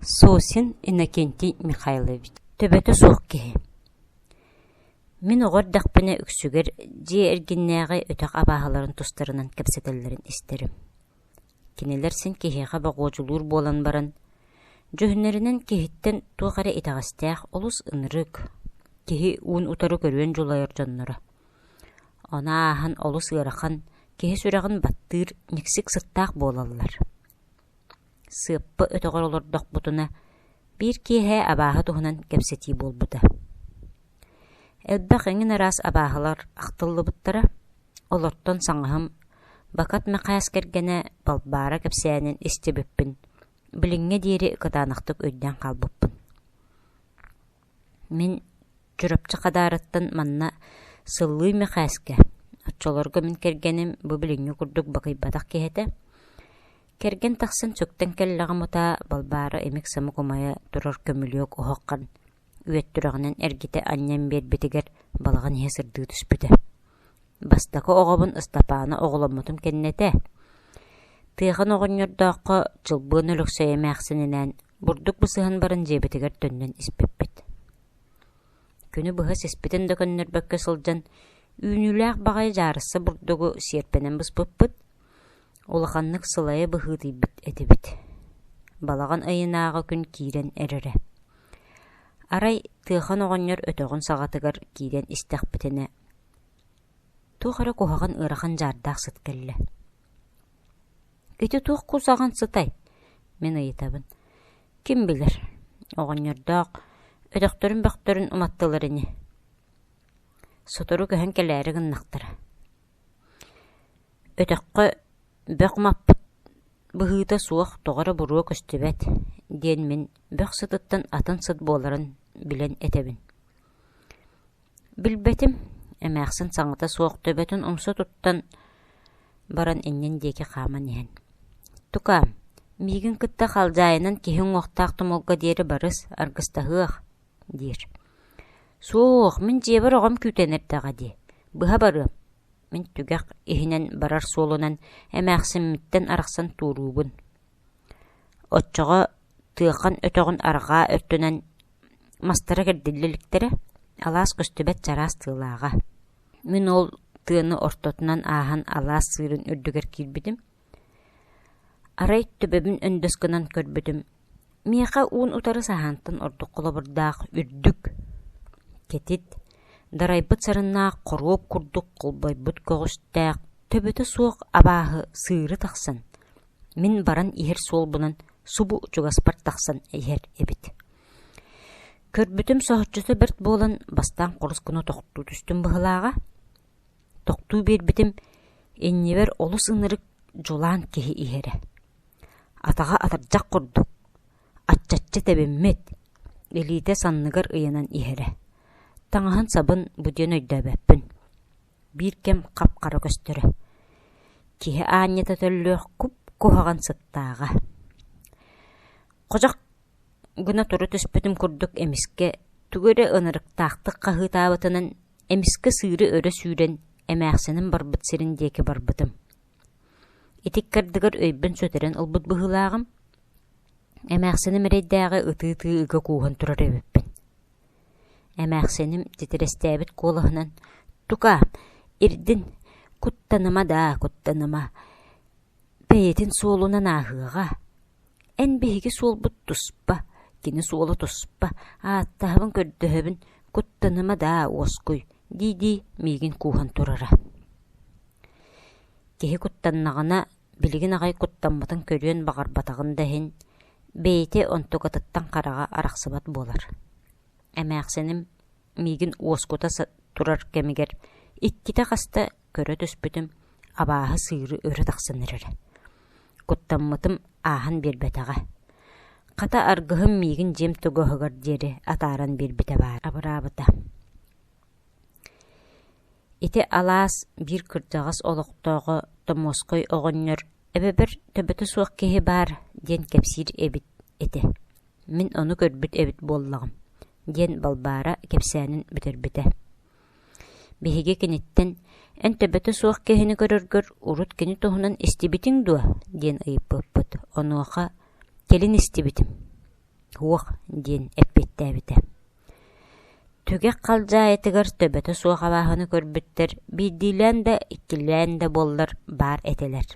Сосин Иннокентий Михайлович Төбөтө суох киһи Мин оҕо эрдэхпинэ үксүгэр дьиэ эргиннээҕи өтөх абааһыларын тустарынан кэпсэтэллэрин истэрим. Кинилэр син киһиэхэ боҕуочулуур буолан баран, дьүһүннэринэн киһиттэн туох эрэ итэҕэстээх олус ынырык, киһи уун-утары көрүөн дьулайар дьонноро. Ону ааһан олус ыарахан, киһи сүрэҕин баттыыр никсик сыттаах буолаллар. Сыаппа өтөҕөр олордохпутуна, биир киэһэ абааһы туһунан кэпсэтии буолбута. Элбэх эҥин араас абааһылар ахтыллыбыттара, олортон саҥаһым Бакат Мэхээс кэргэнэ Балбаара кэпсээнин истибиппин билиҥҥэ диэри кытаанахтык өйдөөн хаалбыппын. Мин Чурапчы Хадаарыттан манна Сыллыы Мэхээскэ, оччолорго мин кэргэним бу билиҥҥи курдук бакыйбатах киһи этэ, кэргэн тахсан сүктэн кэллэҕим утаа Балбаара имик-самык умайа турар көмүлүөк оһоххон үөттүрэҕинэн эргитэ анньан биэрбитигэр балаҕан иһэ сырдыы түспүтэ. Бастакы оҕобун Ыстапааны оҕоломмутум кэннэ этэ. Тыахан оҕонньордооххо Чылбыан Өлөксөй эмээхсининээн бурдук бысыһан баран дьиэбитигэр төннөн испиппит. Күнү быһа сиспитин да көннөрбөккө сылдьан, үүнүүлээх баҕайы дьаарысса бурдугу сиэрпэнэн быспыппыт, улаханнык сылайа быһыытыйбыт этибит. Балаҕан ыйынааҕы күн киирэн эрэрэ. Арай Тыахан оҕонньор өтөҕүн саҕатыгар киирэн истэхпитинэ, туох эрэ куһаҕан ыарахан дьаардаах сыт кэллэ. «Ити туох кусаҕан сытай?» мин ыйытабын. «Ким билэр, оҕонньордоох өтөхтөрүн бөхтөрүн уматтылар ини. Сотору көһөн кэлээри гыннахтара. Өтөххө бөх умаппыт быһыыта суох тоҕо эрэ буруо көстүбэт» диэн мин бөх сытыттан атын сыт буоларын билэн этэбин. Билбэтим, эмээхсин саҥата суох төбөтүн умса туттан баран иннин диэки хааман иһэн: «Тукаам, миигин кытта халдьаайынан киһи уҥуохтаах тумулга диэри барыс, аргыстаһыах» диир. «Суох, мин дьиэбэр оҕом күүтэн эрдэҕэ дии, быһа барыам» мин түгэх иһинэн барар суолунан эмээхсиммиттэн арахсан туоруубун. Оччоҕо Тыахан өтөҕүн арҕаа өттүнэн мастара кэрдиллэ иликтэрэ, алаас көстүбэт чараас тыалааҕа. Мин ол тыаны ортотунан ааһан алаас сыырын үрдүгэр киирбитим. Арай төбөбүн өндөс гынан көрбүтүм, миэхэ уун-утары саһаантан ордук холобурдаах үрдүк, кэтит, дарайбыт сарыннаах хоруоп курдук холбойбут көҕүстээх, төбөтө суох абааһы сыыры тахсан, мин баран иһэр суолбунан субу чугаспар тахсан иһэр эбит. Көрбүтүм соһуччута бэрт буолан, бастаан хорус гына тохтуу түстүм быһыылааҕа. Тохтуу биэрбитим, иннибэр олус ынырык дьулаан киһи иһэрэ. Атаҕа атырдьах курдук, аччаччы тэбиммит, илиитэ санныгар ыйанан иһэрэ. Таҥаһын сабын бу диэн өйдөөбөппүн. Биир кэм хап-хара көстөрө. Киһи аанньата төллүөх куп-куһаҕан сыттааҕа. Ходьох гына тура түспүтүм курдук эмискэ тугу эрэ ынырыктаахтык хаһыытаабытынан эмискэ сыыры өрө сүүрэн эмээхсиним барбыт сирин диэки барбытым. Ити ыккардыгар өйбүн сүтэрэн ылбыт быһыылааҕым. Эмээхсиним эрэйдээҕи ытыы-ытыы ыга кууһан турар эбиппин. Эмээхсиним титирэстээбит куолаһынан: «Тука, ирдин, куттаныма даа, куттаныма, бэйэтин суолунан ааһыаҕа. Эн биһиги суолбут туспа, кини суола туспа, ааттаһабын көрдөһөбүн, куттаныма даа, уоскуй» дии-дии миигин кууһан турара. Киһи куттаннаҕына, билигин аҕай куттаммытын көрүөн баҕарбатаҕын да иһин, бэйэтэ онтукатыттан хараҕа арахсыбат буолар. Эмээхсиним миигин уоскута турар кэмигэр иккитэ-хаста көрө түспүтүм, абааһы сыыры өрө тахсан эрэрэ. Куттаммытым ааһан биэрбэтэҕэ. Хата аргыһым миигин дьиэм тугаһыгар диэри атааран биэрбитэ баар абыраабыта. Ити алаас биир кырдьаҕас олохтооҕо Томуоскай оҕонньор «Эбэбэр төбөтө суох киһи баар» диэн кэпсиир эбит этэ. Мин ону көрбүт эбит буоллаҕым, диэн Балбаара кэпсээнин бүтэрбитэ. Биһиги киниттэн «Эн төбөтө суох киһини көрөргөр урут кини туһунан истибитиҥ дуо?» диэн ыйыппыппыт. Онуоха «Кэлин истибитим. Суох диэн эппиэттээбитэ. Түгэх халдьаайытыгар төбөтө суох абааһыны көрбүттэр биирдиилээн да, иккилээн да буоллар баар этилэр.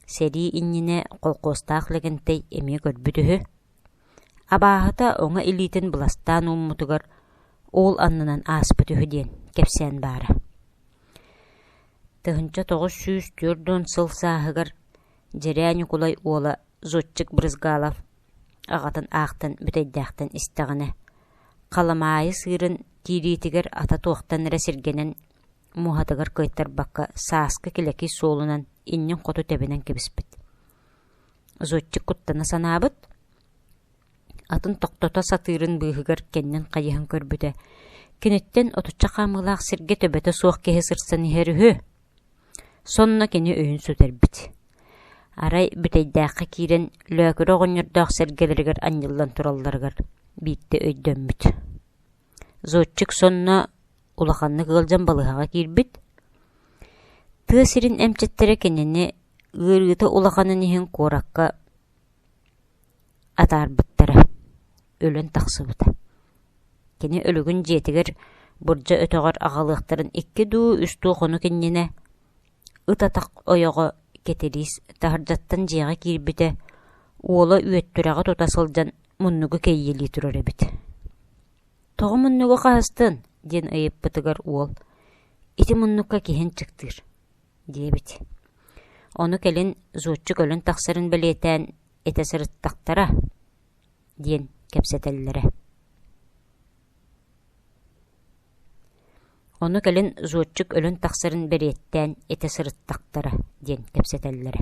Сэрии иннинэ колхуостаах Лэгэнтэй эмиэ көрбүт үһү. Абааһыта уҥа илиитин быластаан ууммутугар уол аннынан ааспыт үһү диэн кэпсээн баара. 1940 сыл сааһыгар Дьэрээ Ньукулай уола Зотчик Брызгалов аҕатын аахтан бүтэйдээхтэн истэҕинэ, Халамаайы сыырын киириитигэр ата туохтан эрэ сиргэнэн муоһатыгар кыайтарбакка сааскы килэки суолунан иннин хоту тэбинэн кэбиспит. Зотчик куттана санаабыт, атын тохтото сатыырын быыһыгар кэннин хайыһан көрбүтэ, киниттэн отучча хаамыылаах сиргэ төбөтө суох киһи сырсан иһэр үһү. Сонно кини өйүн сүтэрбит. Арай Бүтэйдээххэ киирэн Лөөкүрэ оҕонньордоох сэргэлэригэр анньыллан туралларыгар биирдэ өйдөммүт. Зотчик сонно улаханнык ыалдьан балыыһаҕа киирбит. Тыа сирин эмчиттэрэ кинини ыарыыта улаханын иһин куоракка атаарбыттара, өлөн тахсыбыта. Кини өлүгүн дьиэтигэр Бурдьа өтөҕөр аҕалыахтарын икки дуу, үс дуу хонук иннинэ ыт атах ойоҕо Кэтириис таһырдьаттан дьиэҕэ киирбитэ, уола үөттүрэҕи тута сылдьан муннугу кэйиэлии турар эбит. «Тоҕо муннугу хаһыстын?» диэн ыйыппытыгар уол: «Ити муннукка киһин чыктыыр» диэбит. Ону кэлин зууччук өлөн тахсарын бэлиэтээн этэ сырыттахтара диэн кэпсэтэллэрэ. Ону кэлин зууччук өлөн тахсарын бэлиэттээн этэ сырыттахтара диэн кэпсэтэллэрэ.